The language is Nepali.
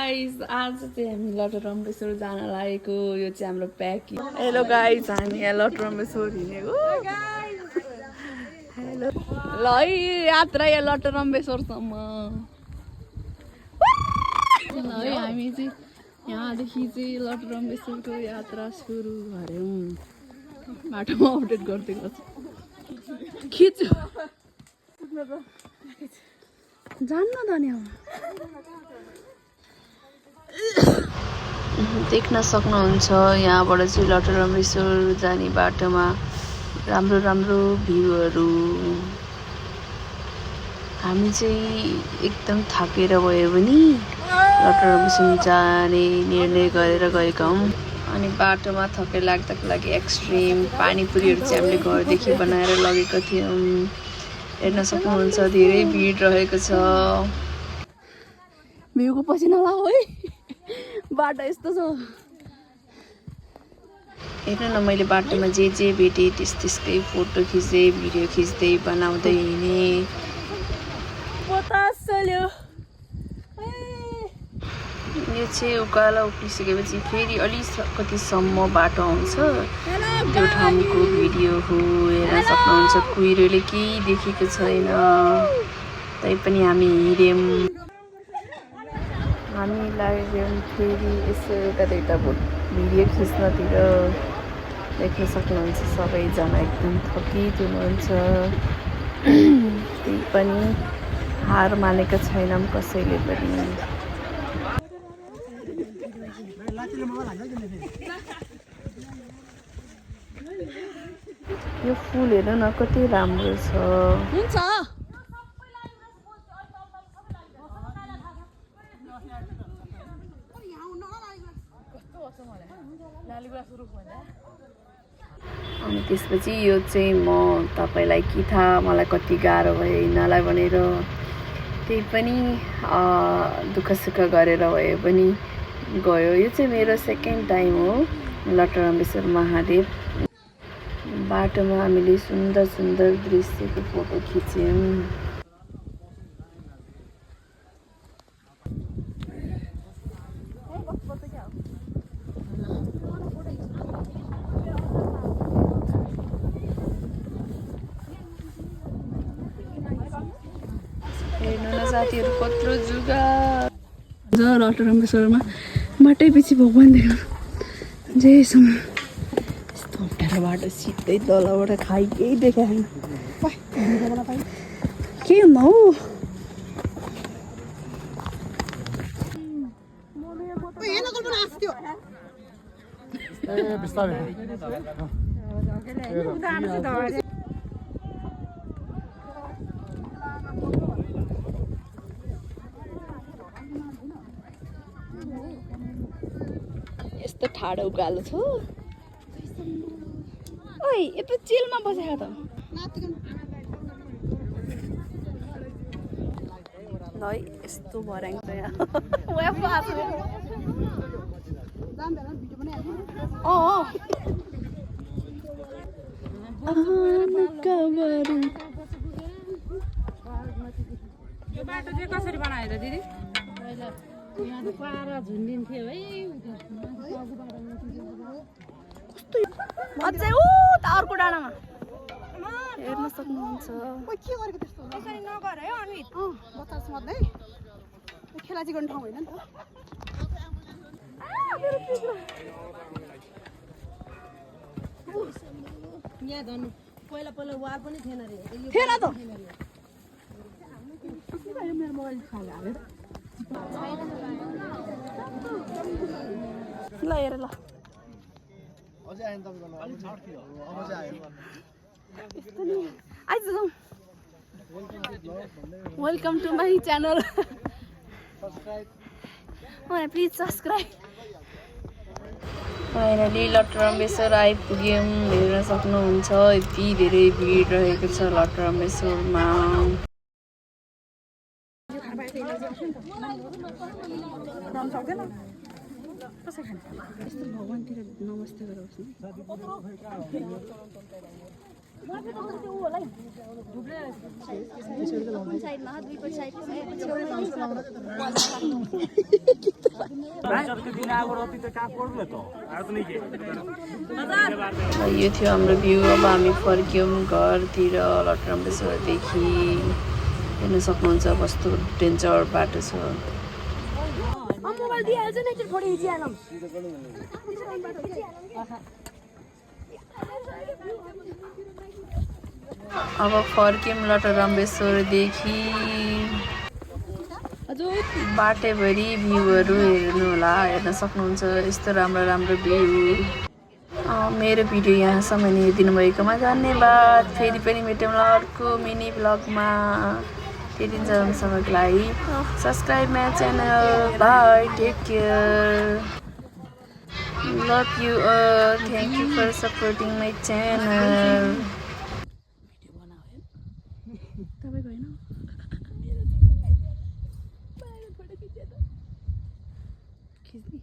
गाइस आज चाहिँ हामी लटरम्बेश्वर जान लागेको यो चाहिँ हाम्रो प्याकिङ हेलो गाइस हामी यहाँ लटरम्बेश्वर हिँडेको हेलो ल है यात्रा यहाँ लटरम्बेश्वरसम्म ल है हामी चाहिँ यहाँदेखि चाहिँ लटरम्बेश्वरको यात्रा सुरु गऱ्यौँ बाटोमा अपडेट गर्दै गर्छु खिच्छु जान्न त नि देख्न सक्नुहुन्छ यहाँबाट चाहिँ लटरम्बेश्वर जाने बाटोमा राम्रो राम्रो भ्यूहरू हामी चाहिँ एकदम थाकेर भयो भने लटरम्बेश्वर जाने निर्णय गरेर गएका हौँ अनि बाटोमा थकेर लाग्दाको लागि एक्सट्रिम पानीपुरीहरू चाहिँ हामीले घरदेखि बनाएर लगेका थियौँ हेर्न सक्नुहुन्छ धेरै भिड रहेको छ भ्यूको पछि नलाऊ है बाटो यस्तो छ हेर्नु न मैले बाटोमा जे भेटेँ त्यसकै फोटो खिच्दै भिडियो खिच्दै बनाउँदै हिँडेँ यो चाहिँ उकालो उक्लिसकेपछि फेरि अलिकतिसम्म बाटो आउँछ त्यो ठाउँको भिडियो हो हेर्न सक्नुहुन्छ कुहिरोले केही देखेको छैन तैपनि हामी हिँड्यौँ हामी लाग्यौँ फेरि यसो एउटा दुईवटा भिडियो खिच्नतिर देख्न सक्नुहुन्छ सबैजना एकदम थकित हुनुहुन्छ त्यही पनि हार मानेको छैनौँ कसैले पनि यो फुल हेर्नु न कति राम्रो छ हुन्छ अनि त्यसपछि यो चाहिँ म तपाईलाई के थाहा मलाई कति गाह्रो भयो हिँड्नलाई भनेर त्यही पनि दुःख सुख गरेर भए पनि गयो यो चाहिँ मेरो सेकेन्ड टाइम हो लटरम्बेश्वर महादेव बाटोमा हामीले सुन्दर सुन्दर दृश्यको फोटो खिच्यौँ हेर्नु न साथीहरू कत्रो जुगा लटरम्बेश्वरमा बाटै पछि भगवान देख्नु जेसम्म यस्तो अप्ठ्यारो बाटो सिधै तलबाट खाइ केही देखाएन के हुन्न हौ यस्तो ठाडो उकालो छ ओइ यता चिलमा बसेको त ल यस्तो भर्याङ छ यहाँ यो बाटो चाहिँ कसरी बनायो त दिदी यहाँ त पारा झुन्डिन्थ्यो है अझै ऊ त अर्को डाँडामा हेर्न सक्नुहुन्छ यसरी नगर है अनित बतास मत है खेलाची गर्ने ठाउँ होइन नि त यहाँ धनु पहिला वार पनि थिएन रे थिएन त मेरो मोबाइल खाले हालेर ल हेर ल अझै आइन तपाईको अलि छाड थियो अब चाहिँ आयो आइज जाऊ welcome to my channel please subscribe finally लटरम्बेश्वर आइपुग्यौँ हेर्न सक्नुहुन्छ यति धेरै भिड रहेको छ लटरम्बेश्वरमा भगवानतिर नमस्ते गरेर बस्नु यो थियो हाम्रो भ्यू। अब हामी फर्क्यौँ घरतिर लटरम्बेश्वरदेखि। हेर्न सक्नुहुन्छ कस्तो डेन्जर बाटो छ। अब फर्क्यौँ लटरम्बेश्वरदेखि। बाटैभरि भ्यूहरू हेर्नु होला, हेर्न सक्नुहुन्छ यस्तो राम्रो राम्रो भ्यू। मेरो भिडियो यहाँसम्म हेरिदिनु भएकोमा धन्यवाद। फेरि पनि भेटौँ अर्को मिनी भ्लगमा। त्यतिन्जेलसम्मको लागि subscribe my channel. Bye, take care, love you all, thank you for supporting my channel. खिच्ने